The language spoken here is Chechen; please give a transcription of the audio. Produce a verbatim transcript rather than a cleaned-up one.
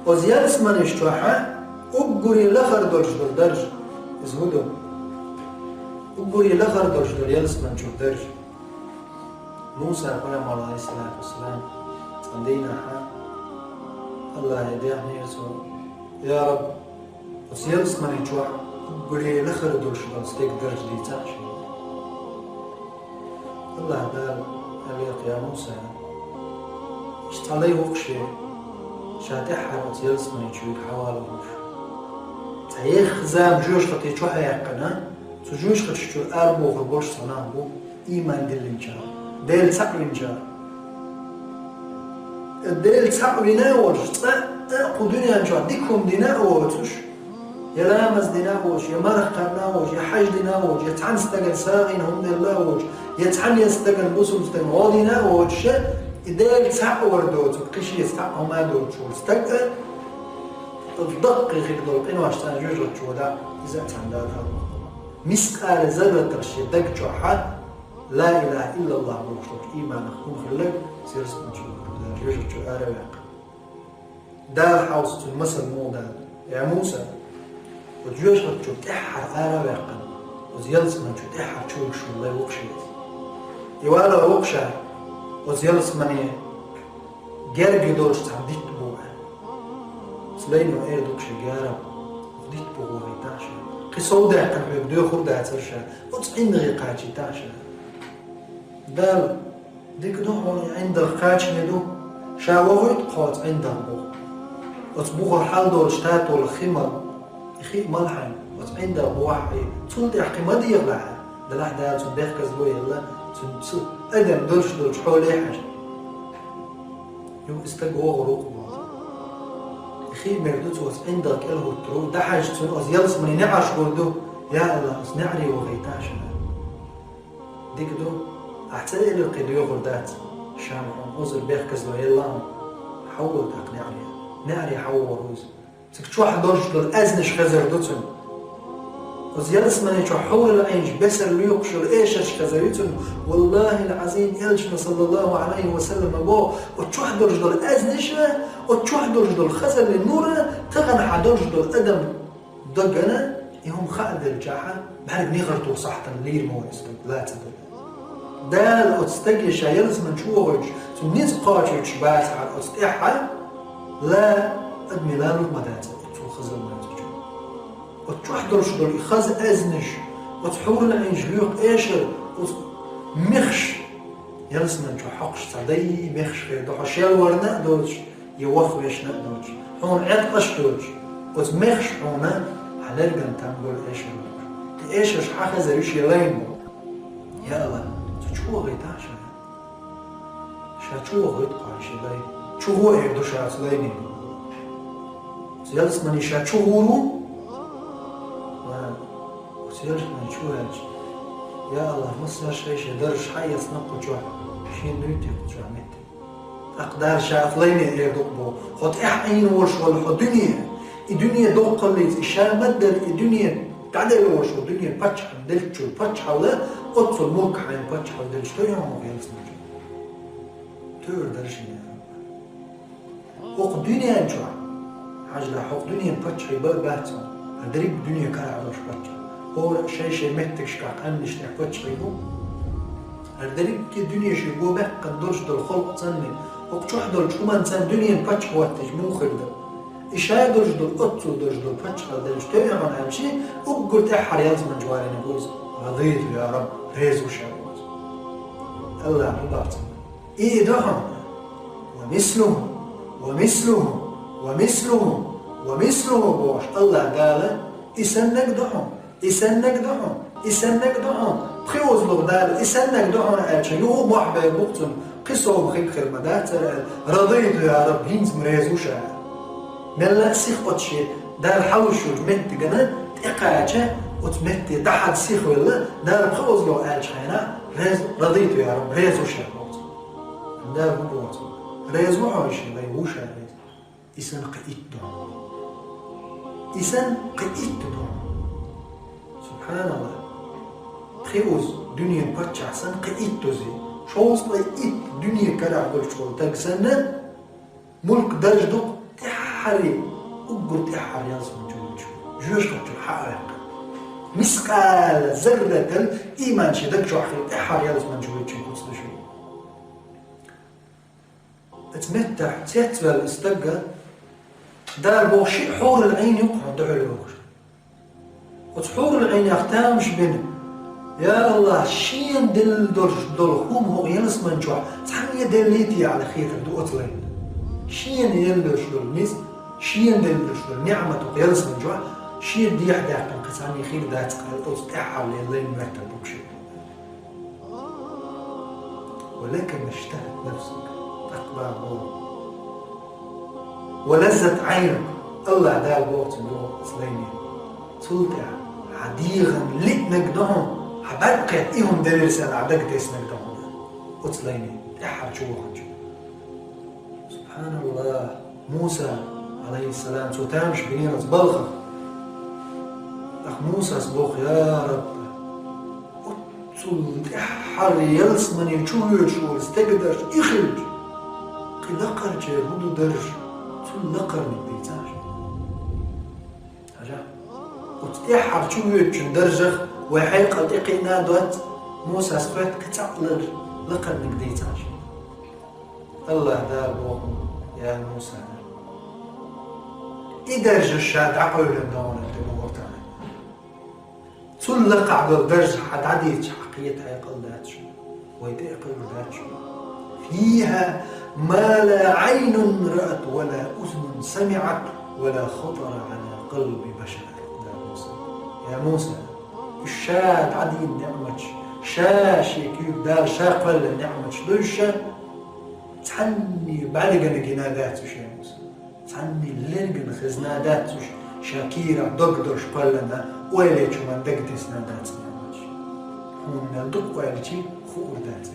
Оцу ялсамани чохь уггаре лахара долуш долу дарж. Иза хӀун ду? Уггаре лахара долуш долу ялсамани чуьра дарж. Муса пайхамар, алейхиссалату вассалам, цхьана дийнахь Аллахье даьхнера цо: «Я Раб, оцу ялсамани чохь уггаре лахара долуш долу стеган дарж дийцахь шена». Аллахь Дала аьлла: «Я Муса, иштта цхьа лай ву-кх шен, ша тӀаьххьара оцу ялсамани чуьра хьавалор ву-кх. Цхьа ехха зама жоьжахати чохь а яьккхина, цу жоьжахати чуьра арабохур болуш цхьа нах бу, ийман диллинчарах, Дела цхьаъ винчарах. Дела цхьаъ вина а волуш, цкъа а кху дуьнен чохь дика хӀума дина а воцуш, я ламаз дина а воцуш, я марха кхарна а воцуш, я хьаьж дина а воцуш, я цхьана стагана сагӀина хӀума делла а воцуш, я цхьана стагана, бусалба стагана гӀо дина а воцуш, и Дела цхьаъ вар доцург, кхин шен цхьа а хӀума доцуш волу стаг а, оцу даккхий хир долу къинош цхьана жоьжахати чу вада, иза а цхьана дада а вахана. Мискъала зарратах шен даг чохь а ла илаха иллаллахӀ бохуш долчу ийманах хӀума хилларг, сирсмачу жоьжахати чу ара а ваьккхина». Дала хьовса цуьнан масал муха ду: «Я Муса, оцу жоьжахати чуьра тӀаьххьара ара а ваьккхина, оцу ялсамани чу тӀаьххьара чу вуьгуш волу лай ву-кх шен. И валор ву-кх ша оцу ялсамане герга долуш цхьа дитт бу». Оцу лайно эр ду-кх шега: «Я Раб, оцу дитта бухахь вахийтахь ша. Кхин сов даьккхина хьоьга доьхур дацара ша, оцу ӀиндагӀе кхачийтахь ша». Дала: «Дика ду хьуна, и ӀиндагӀ кхачаме ду, ша вохуьйту-кх хьо оцу ӀиндагӀ бухахь. Оцу бухахь хьал долуш татолу хи мала, и хи а мала хьайна, оцу ӀиндагӀ бухахь хье, цул тӀаьхьа кхин ма дехалахь», — делахь, Дала цунна бехказло елла, цуьнан цу адам долуш долчу хьоле хьажа. Юха и стаг вогӀур ву-кх боху. И хи а мер ду, цо оцу ӀиндагӀ кӀел хӀуттур ву, дӀахьаьжча цунна оцу ялсаманин неӀарш гур ду: «Я АллахӀ, оцу неӀаре вахийтахь ша». Дика ду, ахь ца элира кхин доьхур дац, ша ма хьуна озар бехказло елла хьуна, хьавола тӀаккха неӀаре. НеӀаре хьавогӀур ву иза. Цига чохь долуш долу аьзнаш хезар ду цунна. Оцу ялсамани чохь хьурул Ӏийнаш бесара лоькхуш йолу эшарш хезар ю цунна. ВаллахӀил-Ӏазим, элчано, саллаллахӀу Ӏалайхи ва саллам, боху, оцу чохь долуш долу аьзнаш а, оцу чохь долуш долу хазаллин нур а, тахана хьан долуш долу адам дагана, и хӀума хаа делчахьа, бӀаьрг негӀар туху сахьтана лийр ма вара и стаг, лаца дара. Дала оцу стаге ша ялсамани чу вохуьйтуш, цу ницкъ кхочуьйтуш бацахьара оцу тӀаьхьа, ла адамийн лалур ма дацара, оццул хаза ма дацара. Оцу чохь долуш долу и хаза аьзнаш, оцу хьурул Ӏийнаш лоькху эшар, оцу мехаш, ялсамани чу хьокхуш цхьа дай мехаш хир ду, хьо шел варна а доцуш, я ваха вешна а доцуш, хьуна Ӏеткъаш доцуш, оцу мехаш хьуна хьан лерган там болу эшар лоцуш. И эшарш хьан хезар ю шен лайна боху. Я АллахӀ, цу чу вохуьйтахь ша. Ша чу вохуьйту-кх хьо шен лайна. Чу гӀо эр ду ша оцу лайне. Оцу ялсамани ша чу гӀур ву? Ва, оцу ялсамани чу ваьлча: «Я АллахӀ, массара шайн-шайн даржаш хьаэцна кху чохь, шена дуьйцу кху чохь меттиг». ТӀаккха Дала ша оцу лайне эр ду-кх боху: «Хьо тӀаьхьа Ӏийна волуш волу хьо дуьне, и дуьне доккхаллица, и ша ма-дарра и дуьне дӀаделла волуш волу дуьне паччахьалла деллачул паччахьалла, оццул мулк хьайна паччахьалла деллачу тойхьа хьуна ялсамани чу». Тойр дара шена, я Рабби. ХӀокху дуьнен чохь, хьажал, хӀокху дуьнен паччахьий бан а бац хьуна, хӀара дерриг дуьне карахь долуш паччахь. ХӀора а шайн-шайн меттигашкахь къаьмнаш тӀехь паччахьий бу. ХӀара дерриге дуьне шуьга баьккхина долуш долу халкъ цӀанни, хӀокху чохь долчу хӀуманца дуьнен паччахь хӀоттийча муха хир ду? И ша долуш долу, оццул долуш долу паччахьалла деллачу тойхьа хьуна аьлча, уггар тӀаьххьара ялсамани чу валийна бу иза: «Радайту, я Раб, реза ву ша», — боху иза. АллахӀа хӀун боху цунна? И ду хьуна. Ва мислуху, ва мислуху, ва мислуху, ва мислуху бохуш АллахӀ Дала, и саннаг ду хьуна, и саннаг ду хьуна, и саннаг ду хьуна. ПхоьазлагӀа Дала, и саннаг ду хьуна аьлча, юха мохь бер бу-кх цунна, кхин сов хир ма дацара аьлла. Радайту, я Раб, хӀинца-м реза ву ша. Мелла а сиха оцу шен Дала хьалуш йолчу меттигана тӀекхача, оцу метте дӀахьарча сихвелла, Дала пхоьазлагӀа аьллачу хенахь, реза, радайту, я Раб, реза ву ша боху цо. Дала хӀун боху цо? Реза ву хьо шен лайна, ву ша реза. И санна кхин итт ду хьуна. И санна кхин итт ду хьуна. СубхьаналлахӀ. ПхоьаззагӀа дуьнен паччахь санна кхин итт ду иза. Шовзткъе итт дуьне карахь болчу волу стаг санна, мулк дарж ду-кх, тӀаьххьара Хьарий, уггар тӀаьххьара ялсмани чу воьдуш ву. Жоьжахати чура хьа а ваьккхина. Мискъала зарратал иман шен даг чохь хилла тӀаьххьара ялсмани чу воьдучун куц ду шуна. Оцу меттехь цецваьлла и стаг, Дала боху, шиъ хьурул Ӏийн ю-кх хьуна дуьхьал йогӀуш. Оцу хьурул Ӏийнех тамаш бина: «Я АллахӀ, шена делла долуш долу хӀума хӀокху ялсмани чохь цхьанне а деллий те?» аьлла хетар ду оцу лайна. Шена елла долуш долу низ, шена делла долуш долу ниӀмат хӀокху ялсмани чохь шена дехьа даьккхина кхин цхьанне хир дац-кх аьлла, оцу тӀаьххьара лайна моьттур бу-кх шен. «Ва лака маштахат нафсука», тӀаккха боху: «Ва лаззат Ӏайнука», АллахӀ Дала боху цуьнга оцу лайне. Цул тӀаьхьа хьан дегӀана лиънарг ду хьуна, хьан бӀаьрг кхетта и хӀума делира санна хьан дага теснарг ду хьуна оцу лайне, тӀаьххьара чу ваханчу. СубхьаналлахӀ! Муса, Ӏалайхиссалам, цо тамаш бинера оцу балхах. ТӀаккха Мусас боху: «Я Рабби, оццул тӀаьххьара ялсмани чу воьдуш волу стеган дарж и хилча, кхин лакхарчеран хӀун ду дарж, цул лакхарниг дийцахьа шена». Хьажа, оцу тӀаьххьара чу воьдучун даржах вай хьекъал тӀекхиъна а доццу, Мусас хоьтту кхин цхьаъ лар, лакхарниг дийцахьа шена. АллахӀ Дала боху: «Я Муса, и даржаш ша дӀакъевлина догӀанан тӀе бохуртахь. Цул лакхахь долу даржах хьан дӀадийцча, хьан кхета хьекъал дац шуна, вай тӀе а кхевр дац шуна. Фиха ма ла Ӏайнун раат, ва ла узунун самиӀат, ва ла хатара Ӏала къалби башар». Я Муса, уьш ша дӀадийна неӀматаш, ша шен куьйга Дала ша кхоьллина неӀматаш ду уьш, цхьанне бӀаьргана гина дац уьш, я Муса. Цхьанне лергана хезна дац уьш, ша кийрахь дог долуш кхоьллина, ойла йечу хӀуманна дага тесна дац неӀматаш. Хьуна мел ду-кх ойла йича, хуур дац.